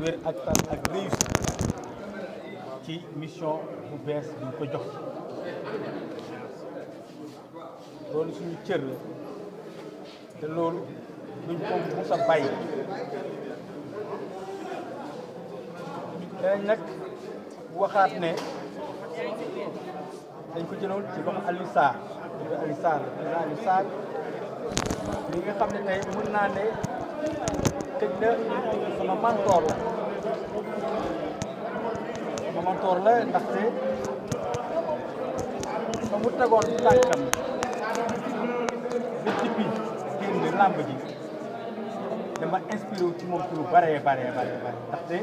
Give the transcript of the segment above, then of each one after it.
wér ak tan ak réussite ci mission bu bees bi ñu ko jox loolu suñu cër la te loolu duñ ko mos a bàyyi dañ nag waxaat ne dañ ko jëloon ci loxo Aliou Sarr Aliou Sarr li nga xam ne tey mën naa ne tëj na sama mentor la ndaxte ba mu tegoon tànkam ba tippi génn làmb ji dama inspiré wu ci moom ci lu bare ndaxte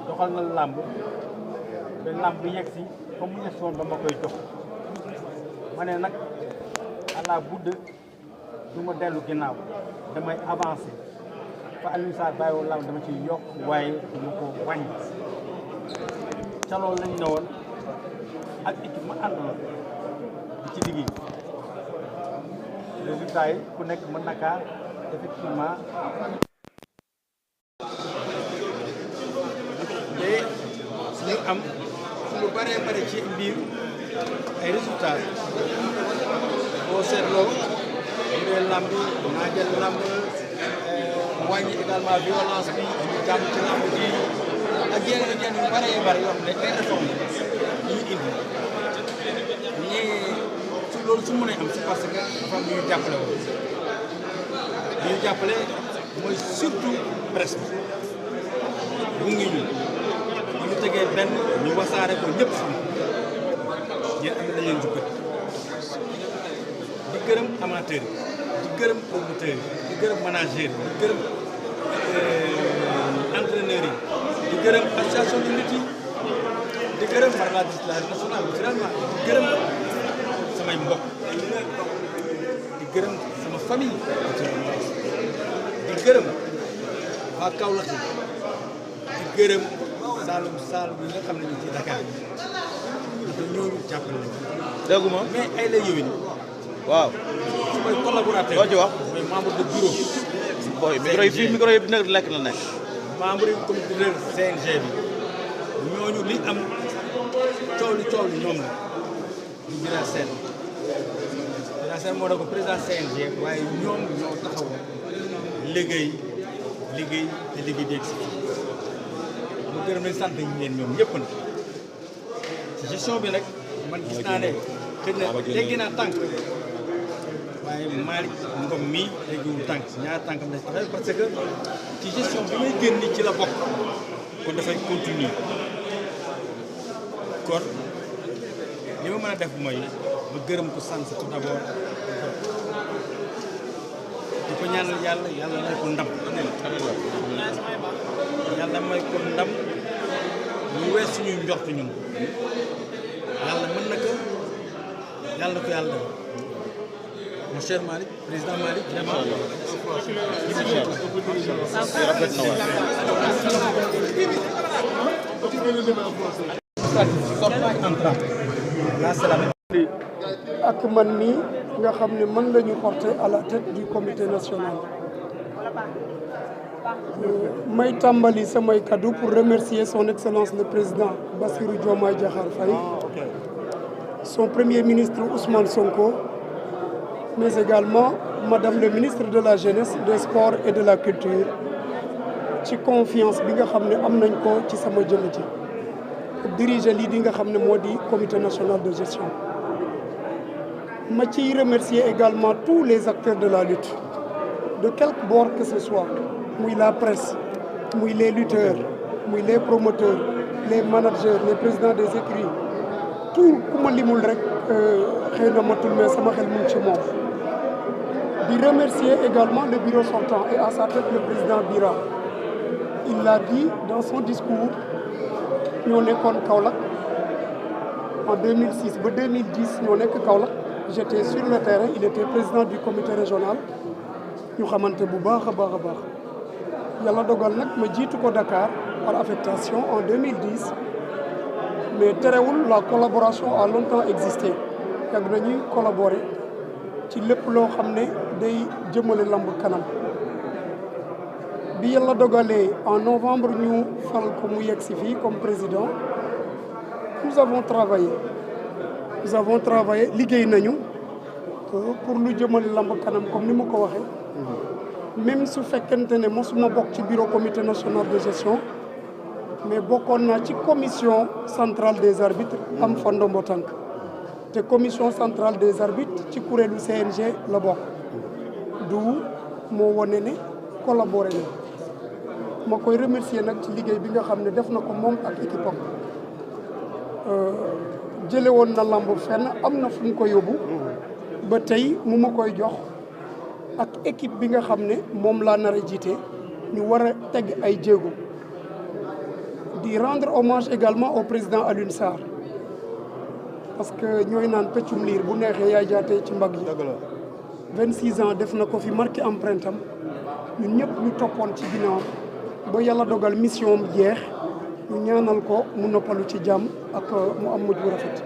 doxal na làmb ba làmb bi yegg si comme mu yegg soon dama koy jox ma ne nag àla budd du ma dellu ginnaaw damay avancé fa Alioune Sarr bàyyi woon làmb dama ciy yokk waaye du ma ko wàññi ca loolu lañ ne woon ak équipe ma àndaloon di ci liggéey résultat yi ku nekk mën na kaa effectivement te suñu am lu bare ci biir ay résultats boo seetloo bu dee làmb naa jël làmb wàññi également violence bi ñu jàmm ci làmb ji ak yeneen yu bare yoo xam ne ay réforme yi ñu indi ñii su loolu su mënee am c'est parce que dafa am ñu jàppale woon li ñu jàppale mooy surtout presse bi bu ngi ñu tegee benn ñu wasaare ko ñëpp xam yéen am nañ leen jukkat di gërëm amateur di gërëm promoteur di gërëm manager di gërëm entraîneur yi di gërëm association de lutte yi di gërëm par la nationale finalement di gërëm samay mbokk di gërëm sama famille di gërëm waa Kaolack di gërëm Saalum yi nga xam ne ñu ci Dakar dafa ñooñu jàppale nañu. dégguma mais ay la yowin waaw su may collaborateur loo ci wax mooy membre de bureau booy micro yi dina lekk la nekk membre yi comité de CNG bi ñooñu li am coow li ñoom la ñu Bira Sène moo ne ko président CNG waaye ñoom ñoo taxaw liggéey te liggéey bi si mu gërëm nañ sant leen ñoom ñëpp na ci gestion bi nag man gis naa ne xëy na teggi naa tànk waaye Malick Ngom mii teggiwul tànk ñaar tànkam la taxaw parce que ci gestion bi may génn ci la bokk kon dafay continuer kon li ma mën a def mooy ma gërëm ko sant tout d'abord di ko ñaanal yàlla may ko ndam yàlla may ko ndam ñu wees suñuy njort ñun yàlla mën na ko yàlla def mon cher Malick président Malick vraiment ak man mii nga xam ne man la ñu porté à la tête du comité national may tàmbali samay kaddu pour remercier son excellence le président Bassirou Diomaye Diakhar Faye, son premier ministre Ousmane Sonko, mais également madame le ministre de la jeunesse, des sports et de la culture ci confiance bi nga xam ne am nañ ko ci sama jëmm ji diriger lii di nga xam ne moo di comité national de gestion. ma ciy remercier également tous les acteurs de la lutte de quelque bord que ce soit, muy la presse, muy les lutteurs, muy les promoteurs, les managers, les présidents des écuries, tout ku ma limul rek xëy na matul mais sama xel mu ngi ci moom. di remercier également le bureau sortant et à sa tête le président Bira. Il l'a dit dans son discours, ñoo nekkoon Kaolack en 2006 ba 2010 ñoo nekk Kaolack. J'étais sur le terrain, il était président du comité régional ñu xamante bu baax a baax yàlla dogal nag ma jiitu ko Dakar par affectation en 2010 mais terewul la collaboration a longtemps existé yàgg nañuy collaborer ci lépp loo xam ne day jëmale lamb kanam bi yàlla dogalee en novembre ñu fal ko mu yegg si fii comme président nous avons travaillé liggéey nañu pour lu jëmal lamb kanam comme ni ma ko waxee même su fekkente ne mosuma bokk ci bureau comité national de gestion mais bokkoon naa ci commission centrale des arbitres am fa ndombo tànk te commission centrale des arbitres ci kuréelu CNG la bokk du moo wane ne collaboré na ma koy remercier nag ci liggéey bi nga xam ne def na ko moom ak équipe am jële woon na lamb fenn am na fu mu ko yóbbu ba tey mu ma koy jox ak équipe bi nga xam ne moom laa nar a jiite ñu war a teg ay jéego di rendre hommage également au président Alioune Sarr parce que ñooy naan pëccum liir bu neexee yaay jaatee ci mbagg yi 26 ans def na ko fi marqué empreinte am ñun ñëpp ñu toppoon ci ginnaaw ba yàlla dogal mission am jeex ñu ñaanal ko mu noppalu ci jàmm ak mu am mujj bu rafet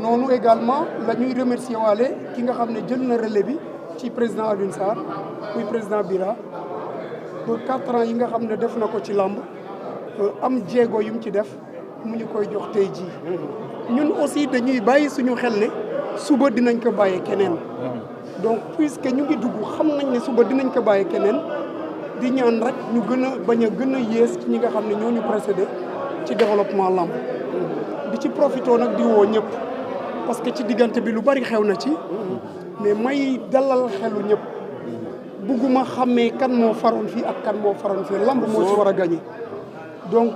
noonu également la ñuy remercier waale ki nga xam ne jël na relais bi ci président Alioune Sarr muy président Bira ba 4 ans yi nga xam ne def na ko ci làmb am jéego yu mu ci def mu ñu koy jox tey jii ñun aussi dañuy bàyyi suñu xel ne suba dinañ ko bàyyee keneen donc puisque ñu ngi dugg xam nañ ne suba dinañ ko bàyyee keneen di ñaan rek ñu gën a bañ a gën a yées ci ñi nga xam ne ñoo ñu précédé ci développement lamb di ci profité nag di woo ñëpp parce que ci diggante bi lu bari xew na ci mais may dalal xelu ñëpp bugguma xàmmee kan moo faroon fii ak kan moo faroon fii lamb moo ci war a gagné donc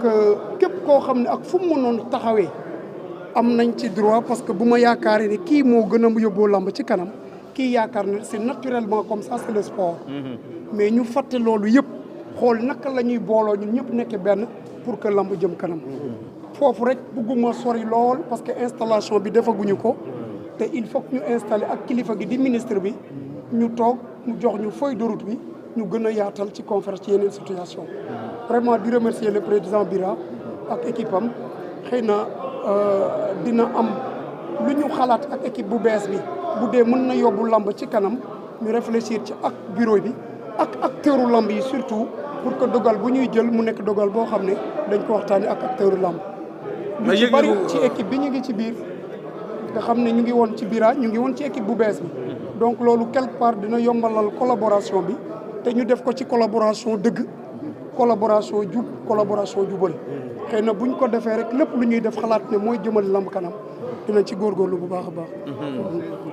képp koo xam ne ak fu mu mënoon taxawee am nañ ci droit parce que bu ma yaakaaree ne kii moo gën a yóbboo lamb ci kanam kii yaakaar ne c'est naturellement comme ça c'est le sport mais ñu fàtte loolu yëpp xool naka la ñuy booloo ñun ñëpp nekk benn pour que lamb jëm kanam foofu rek bugguma sori lool parce que installation bi defaguñu ko te il faut que ñu installer ak kilifa gi di ministre bi ñu toog mu jox ñu feuille de route bi ñu gën a yaatal ci conférence ci yeneen situation vraiment di remercier le président Bira ak équipe am xëy na dina am lu ñu xalaat ak équipe bu bees bi bu dee mën na yóbbu lamb ci kanam ñu réfléchir ci ak bureau bi ak acteuru lamb yi surtout pour que dogal bu ñuy jël mu nekk dogal boo xam ne dañ ko waxtaanee ak acteuru lamb ñu ci bari ci équipe bi ñu ngi ci biir nga xam ne ñu ngi woon ci Bira ñu ngi woon ci équipe bu bees bi donc loolu quelque part dina yombalal collaboration bi te ñu def ko ci collaboration dëgg collaboration jub collaboration jubal xëy na buñ ko defee rek lépp lu ñuy def xalaat ne mooy jëmal lamb kanam dinañ ci góorgóorlu bu baax a baax.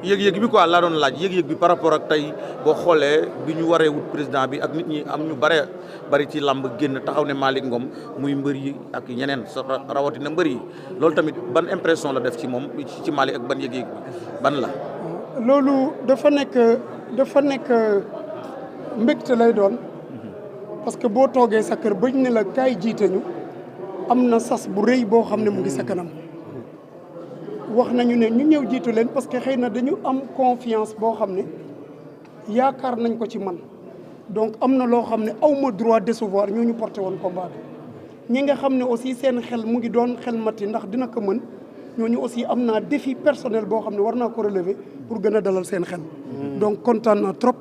yëg-yëg bi quoi laa doon laaj yëg-yëg bi par rapport ak tey boo xoolee bi ñu waree wut président bi ak nit ñi am ñu bari ci lamb génn taxaw ne Malick Ngom muy mbër yi ak ñeneen rawatina mbër yi loolu tamit ban impression la def ci moom ci Malick ak ban yëg-yëg bi ban la. loolu dafa nekk mbégte lay doon parce que boo toogee sa kër bañ ne la kaay jiite ñu am na sas bu rëy boo xam ne mu ngi sa kanam. wax nañu ne ñu ñëw jiitu leen parce que xëy na dañu am confiance boo xam ne yaakaar nañ ko ci man donc am na loo xam ne awma droit décevoir ñoo ñu porté woon combat bi ñi nga xam ne aussi seen xel mu ngi doon xel mati ndax dina ko mën ñooñu aussi am naa défi personnel boo xam ne war naa ko relever pour gën a dalal seen xel donc kontaan naa trop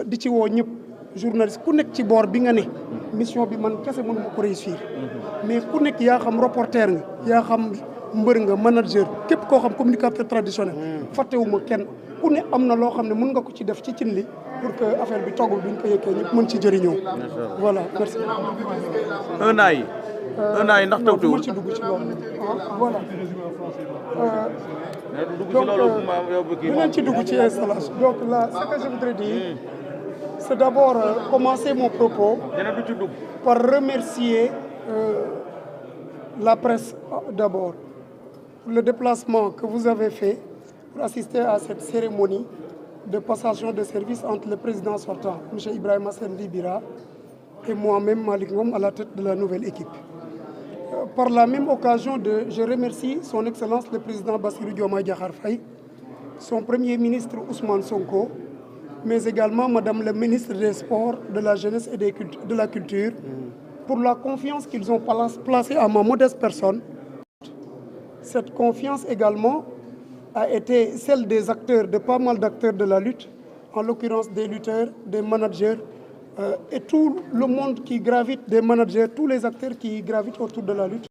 di ci woo ñëpp journaliste ku nekk ci boor bi nga ne mission bi man kese mënu ma ko réussir mais ku nekk yaa xam reporter nga yaa xam mbër nga manager képp koo xam communicateur traditionnel fàttewuma kenn ku ne am na loo xam ne mën nga ko ci def ci cin li pour que affaire bi toggul duñ ko yëkkee ñëpp mën ci jëriñoo voilà merci un an yi ndax taw ma ci dugg ci loolu voilà donc dinañ ci dugg ci installation donc là ce que je voudrais dire c'est d'abord commencer mon propos par remercier la presse d'abord le déplacement que vous avez fait pour assister à cette cérémonie de passation de service entre le président sortant, M. Ibrahima Sendi Bira, et moi-même, Malick Ngom, à la tête de la nouvelle équipe. Par la même occasion, je remercie son Excellence le président Bassirou Diomaye Diakhar Faye, son premier ministre Ousmane Sonko, mais également Madame la ministre des Sports, de la Jeunesse et de la Culture, pour la confiance qu'ils ont placée à ma modeste personne. Cette confiance également a été celle des acteurs, de pas mal d'acteurs de la lutte, en l'occurrence des lutteurs, des managers, et tout le monde qui gravite, des managers, tous les acteurs qui gravitent autour de la lutte.